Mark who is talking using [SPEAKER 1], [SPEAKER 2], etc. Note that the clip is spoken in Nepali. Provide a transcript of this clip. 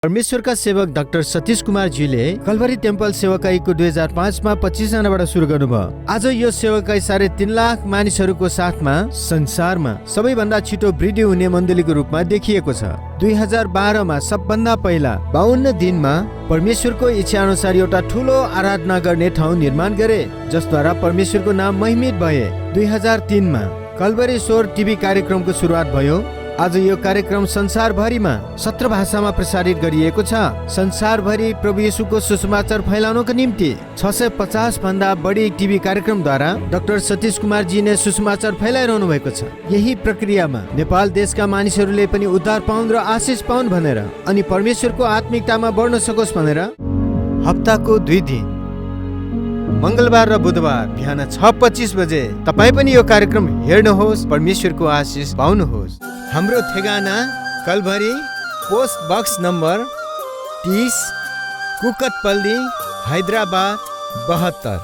[SPEAKER 1] परमेश्वरका सेवक डाक्टर सतीश कुमार जीले कलवरी टेम्पल सेवाकाईको 2005 मा 25 जनाबाट सुरु गर्नुभयो। आज यो सेवाकाई 3.5 लाख मानिसहरूको साथमा संसारमा सबैभन्दा छिटो वृद्धि हुने मण्डलीको रूपमा देखिएको छ। 2012 मा सबभन्दा पहिला 52 दिनमा परमेश्वरको इच्छा अनुसार एउटा ठूलो आराधना गर्ने ठाउँ निर्माण गरे, जसद्वारा परमेश्वरको नाम महिमित भए। 2003 मा कलवरी स्वर टिभी कार्यक्रमको सुरुवात भयो। आज यो कार्यक्रम संसारभरिमा 17 भाषामा प्रसारित गरिएको छ। संसारभरि प्रभु येशूको सुसमाचार फैलाउनको निम्ति 650 भन्दा बढी टिभी कार्यक्रमद्वारा डाक्टर सतीश कुमार जी ने सुसमाचार फैलाइरहनु भएको छ। यही प्रक्रियामा नेपाल देशका मानिसहरूले पनि उद्धार पाउन् र आशिष पाउन् भनेर अनि परमेश्वरको आत्मिकतामा बढ्न सकोस् भनेर हप्ताको 2 दिन मंगलबार र बुधबार बिहान 6:25 बजे तपाई पनि यो कार्यक्रम हेर्नुहोस्, परमेश्वरको आशिष पाउनुहोस्। हाम्रो ठेगाना Calvary, post box number 30, Kukatpally, Hyderabad 72।